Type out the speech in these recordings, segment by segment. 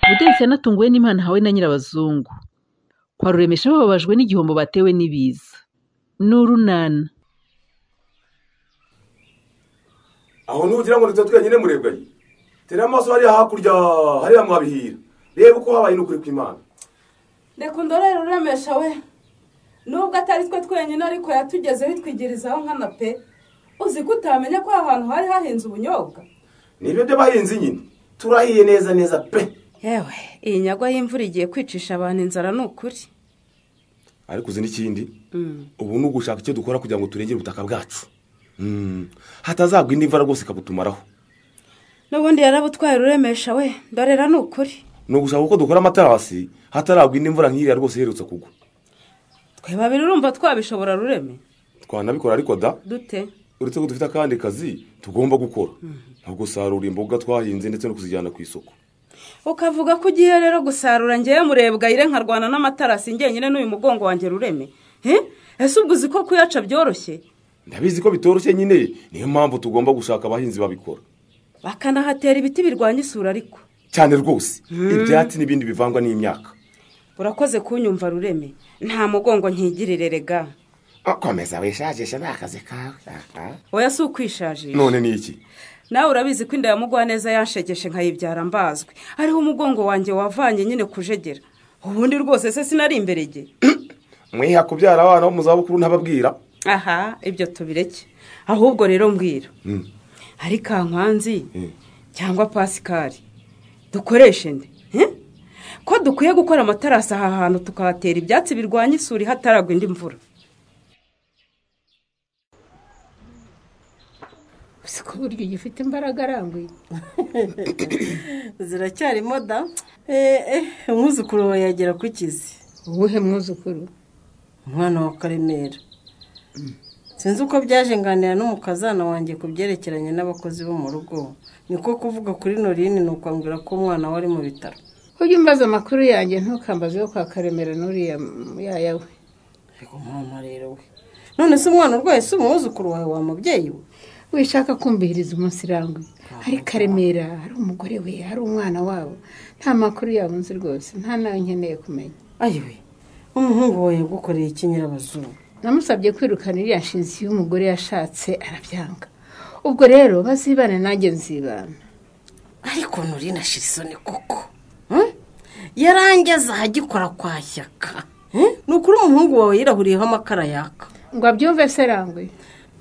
Budensi yanatunguwe n'impano ahawe na Nyirabazungu. Kwa Ruremesha bababajwe n'igihombo batewe n'ibiza. N'urunana. Aho nugira ngo nitwe twenyine murebwaye. Tera amaso hariya hakurya hariya mwabihira. Reba uko habaye n'ukuri kw'Imana. Reka undorere Ruremesha we. Nubwo atari twe twenyine ariko yatugezeho itwigirizaho nkana pe. Uzi ko utamenya ko ahantu hari hahinze ubunyobwa. Nibyo by'abahinzi nyine. Turahiye neza neza pe. Yewe, iyi nyagwa y'imvura igiye kwicisha abantu inzara ni ukuri. Ariko uzi n'ikindi? Ubu ni ugushaka icyo dukora kugira ngo turengere ubutaka bwacu. Hatazagwa indi mvura rwose ikabutumaraho. N'ubundi yarabutwaye Ruremesha we, ndorera ni ukuri. Ni ugushaka uko dukora amatarasi hataragwa indi mvura nk'iriya rwose iherutse kugwa. Twe babiri urumva twabishobora Rureme? Twanabikora ariko da. Dute? Uretse ko dufite akandi kazi tugomba gukora. Nko gusarura imboga twahinze ndetse no kuzijyana ku isoko. Ukavuga ko ugiye rero gusarura ngewe murebwa ire nkarwana n'amatarasi ngenyine n'uyu mugongo wanjye Rureme. Ese ubwo uzi ko kuyaca byoroshye? Ndabizi ko bitoroshye nyine, niyo mpamvu tugomba gushaka abahinzi babikora. Bakanahatera ibiti birwanya isura ariko. Cyane rwose, ibyatsi n'ibindi bivangwa n'imyaka. Urakoze kunyumva Rureme, nta mugongo nkigirire rega. Komeza wishajisha n'akazi kawe. Oya si ukwishajisha. None ni iki? Nawe urabizi ko inda ya Mugwaneza yanshegeshe nkayibyara mbazwe. Ariho umugongo wanjye wavanye nyine kujegera. Ubundi rwose se sinari imberege. Mwiha kubyara abana bo mu zabukuru ntababwira. Aha, ibyo tubireke. Ahubwo rero mbwira. Ari Kankwanzi cyangwa Pascal dukoreshe nde? Ko dukwiye gukora amatarasi aha hantu tukahatera ibyatsi birwanya isuri hataragwa indi mvura. Siko buryo gifite imbaraga aranguye. Ziracyarimo da. Umwuzukuru wawe yagera ku kizi. Uwuhe mwuzukuru? Umwana wa Karemera. Sinzi uko byaje nganira n'umukazana wanjye ku byerekeranye n'abakozi bo mu rugo. Niko kuvuga kuri Norine nuko ambwira ko umwana wari mu bitaro. Ujye umbaza amakuru yanjye ntukambaze yo kwa Karemera n'uriya yaya we. Ariko mama rero we. None se umwana urwaye si umwuzukuru wawe wa mubyeyi we? Wishaka kumbihiriza umunsi irangwe. Hari Karemera, hari umugore we, hari umwana wabo. Nta makuru yabo nzi rwose, nta nayo nkeneye kumenya. Ayiwe, umuhungu wawe yagukoreye iki Nyirabazungu? Namusabye kwirukana iriya nshinzi y'umugore yashatse arabyanga. Ubwo rero bazibane nanjye nzibana. Ariko Norine ashira isoni koko. Yarangeze ahagikora kwa Shyaka. Ni ukuri umuhungu wawe yirahuriyeho amakara yaka. Ngo abyumve se Rangwe?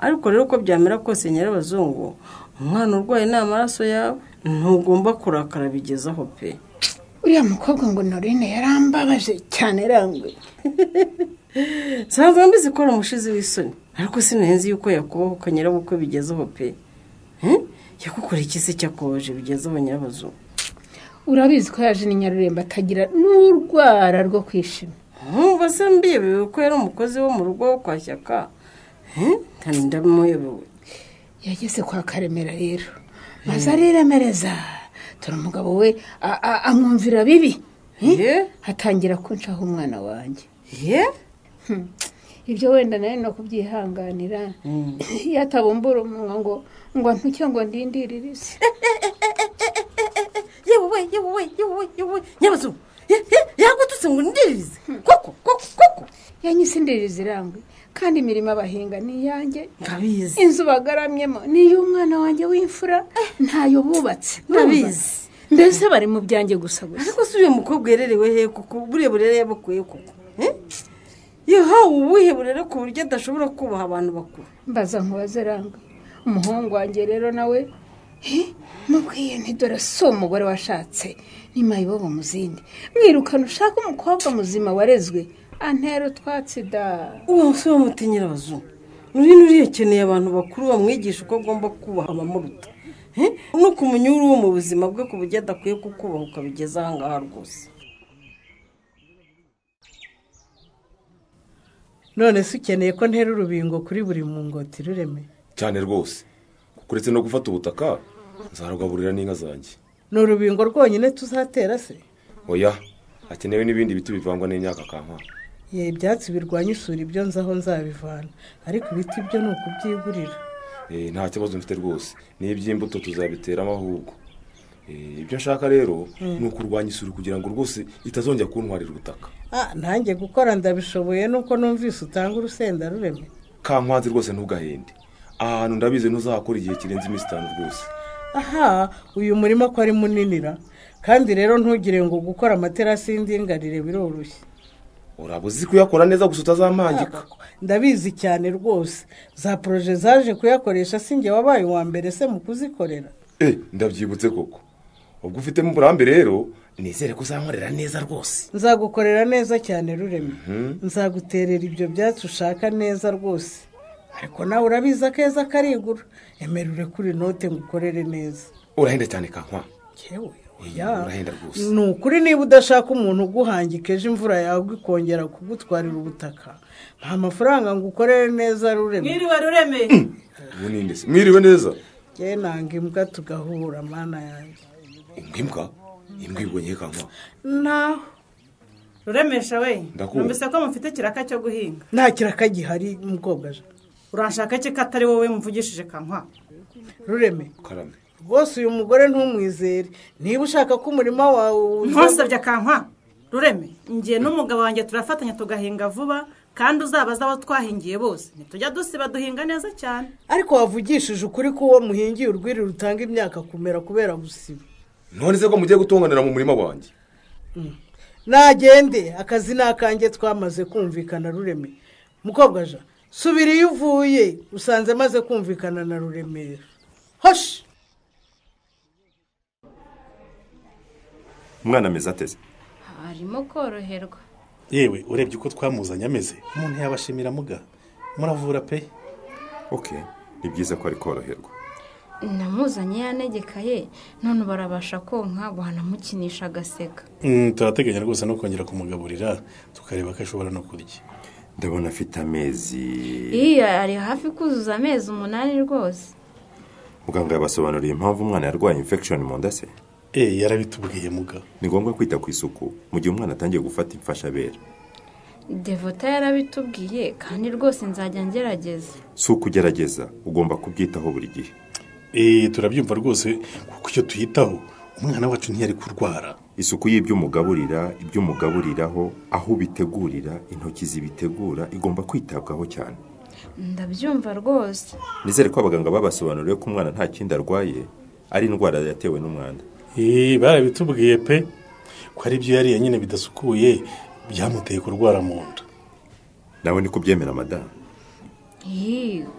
Ariko rero uko byamera kose Nyirabazungu, umwana urwaye ni amaraso yawe, ntugomba kurakara bigezaho pe. Uriya mukobwa ngo Norine yarambabaje cyane Rangwe. Nsanzwe mbizi ko ari umushizi w'isoni, ariko sinenzi yuko yakubahuka nyirabukwe bigezaho pe. Yagukoreye iki se cyakubabaje bigezaho Nyirabazungu? Urabizi ko yaje ni Nyarurembo atagira n'urwara rwo kwishima. Nkumva se mbiyobewe ko yari umukozi wo mu rugo wo kwa Shyaka. Ndamuyobewe. Yageze kwa Karemera rero maze ariremereza, tora umugabo we amwumvira bibi, atangira kuncaho umwana wanjye. Ibyo wenda nawe no kubyihanganira, iyo atabumbura umunwa ngo ntuke ngo ndindiririze. Yewe yewe yewe yewe Nyirabazungu, yagututse ngo ndindiririze koko koko koko. Yanyise indiririzi irangwe, kandi imirimo bahinga ni iyanjye, ndabizi. Inzu bagaramyemo ni iy'umwana wanjye w'imfura, ntayo bubatse, ndabizi. Mbese bari mu byanjye gusa gusa. Ariko si uyu mukobwa yererewe he kuko buriya burere yabukuye koko? Yahawe ubuhe burere ku buryo adashobora kubaha abantu bakuru? Mbaza nkubaze Rangwe. Umuhungu wanjye rero nawe mubwiye nti dore si umugore washatse ni mayibobo mu zindi, mwirukana ushaka umukobwa muzima warezwe, antera utwatsi da. Uwo si wo muti Nyirabazungu. Norine uriya akeneye abantu bakuru bamwigisha uko agomba kubaha abamuruta. No kumunyura uwo mu buzima bwe ku buryo adakwiye kukubaha ukabigeza aha ngaha rwose. None se ukeneye ko ntera urubingo kuri buri mungoti Rureme? Cyane rwose, kuko uretse no gufata ubutaka nzarugaburira n'inka zanjye. Ni urubingo rwonyine tuzatera se? Oya, hakenewe n'ibindi biti bivangwa n'imyaka Kankwa. Ye, ibyatsi birwanya isuri ibyo nzi aho nzabivana, ariko ibiti byo ni ukubyigurira. Nta kibazo mfite rwose, n'iby'imbuto tuzabiteramo ahubwo. Ibyo nshaka rero ni ukurwanya isuri kugira ngo rwose itazongera kuntwarira ubutaka. Nanjye gukora ndabishoboye nuko numvise utanga urusenda Rureme. Kankwanzi rwose ntugahende. Ahantu ndabizi ntuzahakora igihe kirenze iminsi 5 rwose. Aha, uyu murima ko ari muninira. Kandi rero ntugire ngo gukora amaterasi y'indinganire biroroshye. Urabuzi kuyakora neza gusa utazampangika. Ndabizi cyane rwose. Za projet zaje kuyakoresha sinjye wabaye uwa mbere se mu kuzikorera. Ndabyibutse koko. Ubwo ufitemo uburambe rero nizere ko uzankorera neza rwose. Nzagukorera neza cyane Rureme. Nzaguterera ibyo byatsi ushaka neza rwose. Ariko nawe urabizi akeza karigura. Emera urekure inote ngukorere neza. Urahenda cyane Kankwa. Yewe urahenda rwose. Ni ukuri niba udashaka umuntu uguhangika ejo imvura yawe ikongera kugutwarira ubutaka, nta mafaranga ngo ukorere neza Rureme. Mwiriwe Rureme. Ubu ninde se? Mwiriwe neza. Jye nanga imbwa tugahura mana yanjye. Imbwa? Imbwa ibonye Kankwa. Naho Ruremesha we, numvise ko mufite kiraka cyo guhinga. Nta kiraka gihari mukobwa je. Uranshaka iki ko atari wowe mvugishije Kankwa? Rureme. Karame. Rwose uyu mugore ntumwizere. Niba ushaka ko umurima wawe ntusabye Kankwa. Rureme, ngiye n'umugabo wanjye turafatanya tugahinga vuba kandi uzabaza abo twahingiye bose. Ntitujya dusiba duhinga neza cyane. Ariko wavugishije ukuri ko uwo muhingiye urwiri rutanga imyaka kumera kubera gusiba. None se ko mugiye gutunganira mu murima wanjye? Nagende akazi nakanjye twamaze kumvikana Rureme. Mukobwa ja, subira iyo uvuye usanze maze kumvikana na Ruremera. Hosh. Umwana ameze ateze? Arimo koroherwa. Yewe urebye uko twamuzanye ameze, umuntu yabashimira muga. Muravura pe. Okay, ni byiza ko ari koroherwa. Namuzanye yanegekaye none barabasha konka banamukinisha agaseka. Turateganya rwose no kongera kumugaburira tukareba ko ashobora no kurya. Ndabona afite amezi. Iya ari hafi kuzuza amezi 8 rwose. Muganga yabasobanuriye impamvu umwana yarwaye infection mu nda se? Yarabitubwiye muga. Ni ngombwa kwita ku isuku mu gihe umwana atangiye gufata imfashabere. Devota yarabitubwiye kandi rwose nzajya ngerageza. Si ukugerageza, ugomba kubyitaho buri gihe. Turabyumva rwose kuko icyo tuyitaho umwana wacu ntiyari kurwara. Isuku y'ibyo umugaburira, ibyo umugaburiraho, aho ubitegurira, intoki zibitegura igomba kwitabwaho cyane. Ndabyumva rwose. Nizere ko abaganga babasobanuriye ko umwana nta kindi arwaye ari indwara yatewe n'umwanda. Barabitubwiye pe ko ari ibyo yariye nyine bidasukuye byamuteye kurwara mu nda. Nawe ni kubyemera madamu?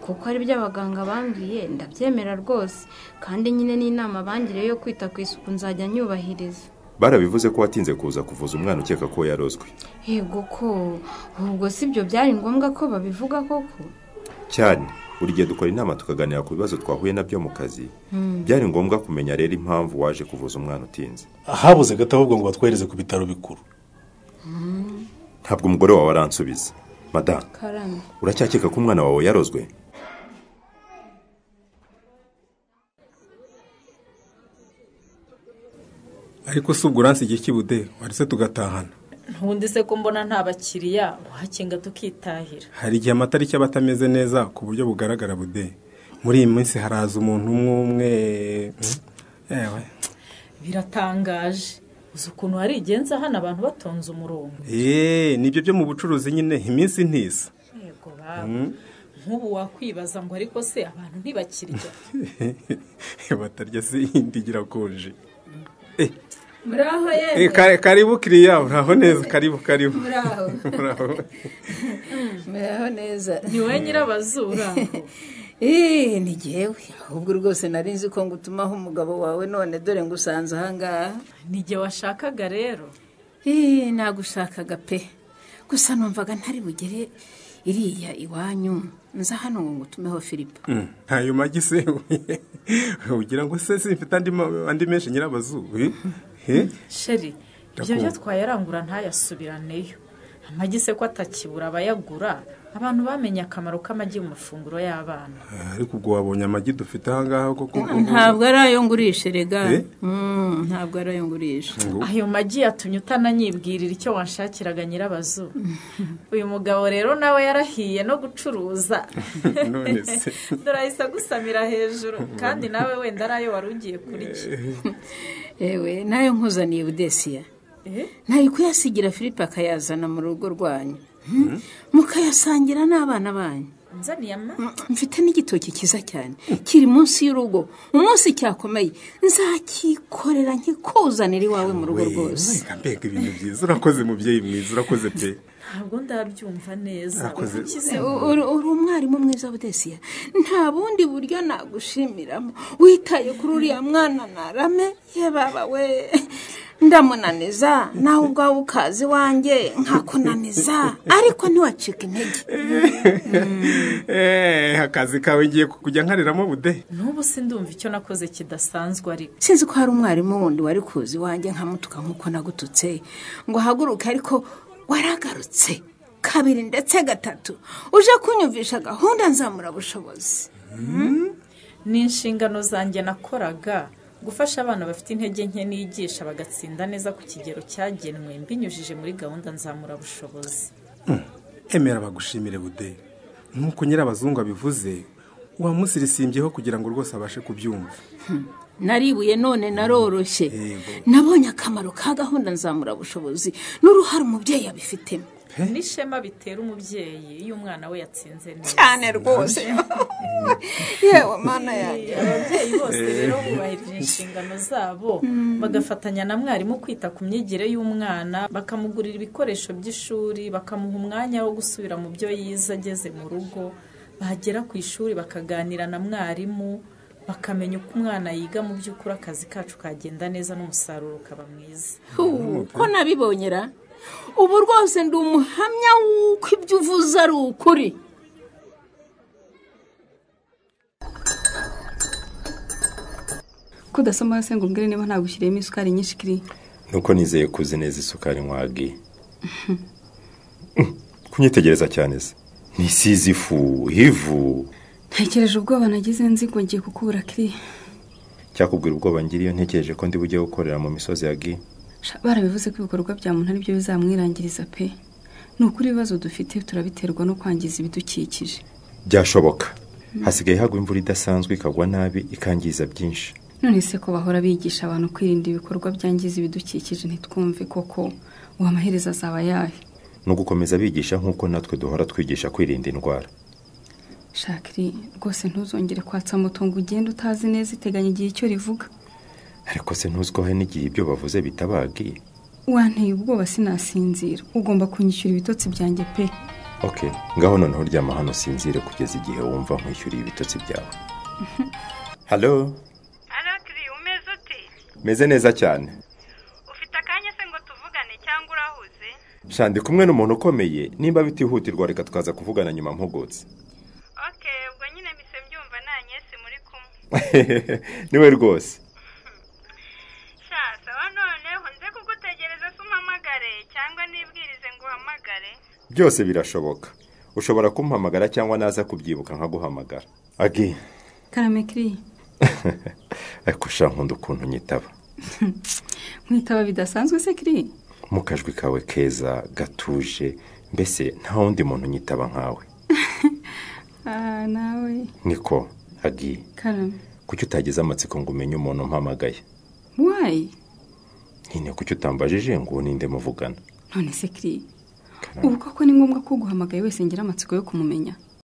Kuko ari byo abaganga bambwiye ndabyemera rwose kandi nyine n'inama bangiriye yo kwita ku isuku nzajya nyubahiriza. Barabivuze ko watinze kuza kuvuza umwana ukeka ko yarozwe. Yego ko ubwo si byo byari ngombwa ko babivuga koko? Cyane, buri gihe dukora inama tukaganira ku bibazo twahuye nabyo mu kazi. Byari ngombwa kumenya rero impamvu waje kuvuza umwana utinze. Habuze gato ahubwo ngo batwohereze ku bitaro bikuru. Ntabwo umugore wawe aransubiza. Madame, Karame, uracyakeka ko umwana wawe yarozwe? Ariko si ubwo uransigiye ikibude waretse tugatahana. Ntundi se ko mbona nta bakiriya wakinga tukitahira. Hari igihe amatariki aba atameze neza ku buryo bugaragara bude. Muri iyi minsi haraza umuntu umwe umwe. Ewe. Biratangaje. Uzi ukuntu hari igenza hano abantu batonze umurongo. Nibyo byo mu bucuruzi nyine iminsi ntisa. Yego baba. Nk'ubu wakwibaza ngo ariko se abantu ntibakirya. Batarya se indigira konje. Muraho yemwe. Karibu kiriya, uraho neza, karibu karibu. Muraho. Muraho. Muraho neza. Ni we nyirabazura. Ni jyewe. Ahubwo rwose nari nzi ko ngutumaho umugabo wawe none dore ngusanze aha ngaha. Ni jye washakaga rero. Nagushakaga pe. Gusa numvaga ntari bugere iriya iwanyu. Nza hano ngo ngutumeho Filipo. Ntayo magi se. Ugira ngo se simfite andi menshi nyirabazu. Sheri, ibyo byo twayarangura ntayasubiraneyo. Amagi se ko atakibura abayagura, abantu bamenye akamaro k'amagi mu mafunguro y'abana. Ariko ubwo wabonye amagi dufite aha ngaha koko? Ntabwo ari ayo ngurisha rega. Ntabwo ari ayo ngurisha. Ayo magi yatumye utananyibwirira icyo wanshakiraga nyirabazu. Uyu mugabo rero nawe yarahiye no gucuruza. None se dore ahise agusamira hejuru kandi nawe wenda ari ayo wari ugiye kurya. Ewe nayo nkuzaniye Budesiya. Nari kuyasigira Philippe akayazana mu rugo rwanyu. Mukayasangira n'abana banyu. Nzaniye ama? Mfite n'igitoki cyiza cyane kiri munsi y'urugo. Umunsi cyakomeye nzakikorera nkikuzanira iwawe mu rugo rwose. Mbega ibintu byiza, urakoze mubyeyi mwiza, urakoze pe. Ntabwo ndabyumva neza. Uri umwarimu mwiza Budesiya, nta bundi buryo nagushimiramo. Witaye kuri uriya mwana Narame, ye baba we, ndamunaniza nawe ubwawe ukazi wanjye nkakunaniza, ariko ntiwacika intege. Akazi kawe ngiye kujya nkariramo Bude. N'ubu sindumva icyo nakoze kidasanzwe, ariko sinzi ko hari umwarimu wundi wari kuzi wanjye nkamutuka nkuko nagututse ngo haguruke, ariko waragarutse kabiri ndetse gatatu uje kunyumvisha gahunda nzamura bushobozi. Ni inshingano zanjye nakoraga gufasha abana bafite intege nke nigisha bagatsinda neza ku kigero cyagenwe mbinyujije muri gahunda nzamura bushobozi. Emera bagushimire Bude, nkuko Nyirabazungu abivuze wamusirisimbyeho kugira ngo rwose abashe kubyumva. Naribuye none naroroshye, nabonye akamaro ka gahunda nzamura bushobozi n'uruhare umubyeyi abifitemo. N'ishema bitera umubyeyi iyo umwana we yatsinze neza cyane rwose. Yewe mana yanjye, ababyeyi bose rero bubahirije inshingano zabo bagafatanya na mwarimu kwita ku myigire y'umwana, bakamugurira ibikoresho by'ishuri, bakamuha umwanya wo gusubira mu byo yize ageze mu rugo, bagera ku ishuri bakaganira na mwarimu, bakamenya uko umwana yiga. Mu by'ukuri akazi kacu kagenda neza n'umusaruro ukaba mwiza. Ko nabibonyera ubu rwose ndi umuhamya w'uko ibyo uvuze ari ukuri. Ko udasoma se ngo umbwire niba ntagushyiriyemo isukari nyinshi kiri? Nuko nizeye kuzi neza isukari nkwagi. Kunyitegereza cyane se nisize ifu ivu. Ntekereje ubwoba nagize nzi ngo ngiye kukubura kiri. Cyakubwira ubwoba ngiriyo ntekereje ko ndi bujye gukorera mu misozi ya Gi. Barabivuze ko ibikorwa bya muntu ari byo bizamwirangiriza pe. Ni ukuri ibibazo dufite turabiterwa no kwangiza ibidukikije. Byashoboka. Hasigaye hagwa imvura idasanzwe ikagwa nabi ikangiza byinshi. None se ko bahora bigisha abantu kwirinda ibikorwa byangiza ibidukikije ntitwumve koko uwo amaherezo azaba yahe? No gukomeza bigisha nkuko natwe duhora twigisha kwirinda indwara. Shakiri rwose ntuzongere kwatsa moto ngo ugende utazi neza iteganya igihe icyo rivuga. Ariko se ntuzko hari n'igihe ibyo bavuze bitabagiye? Wanteye ubwoba sinasinzira, ugomba kunyishyura ibitotsi byanjye pe. Okay, ngaho noneho ryama hano sinzire kugeza igihe wumva nkwishyuriye ibitotsi byawe. Hello? Hello Kiri, umeze ute? Meze neza cyane. Ufite akanya se ngo tuvugane cyangwa urahuze? Shandi kumwe n'umuntu ukomeye, nimba bitihutirwa reka tukaza kuvugana nyuma mpugutse. Okay, ubwo nyine mpise mbyumva nanyese muri kumwe. Niwe rwose. Byose birashoboka. Ushobora kumpamagara cyangwa naza kubyibuka nkaguhamagara. Agi. Karame Kiri. Ariko sha nkunda ukuntu nyitaba. Mwitaba bidasanzwe se Kiri? Mu kajwi kawe keza gatuje, mbese nta wundi muntu nyitaba nkawe. Ah nawe. Niko Agi. Karame. Kuki utagize amatsiko ngo umenye umuntu mpamagaye? Why? Nyine kuki utambajije ngo ninde muvugana? None se Kiri, ubu koko ni ngombwa ko uguhamagaye wese ngira amatsiko yo kumumenya?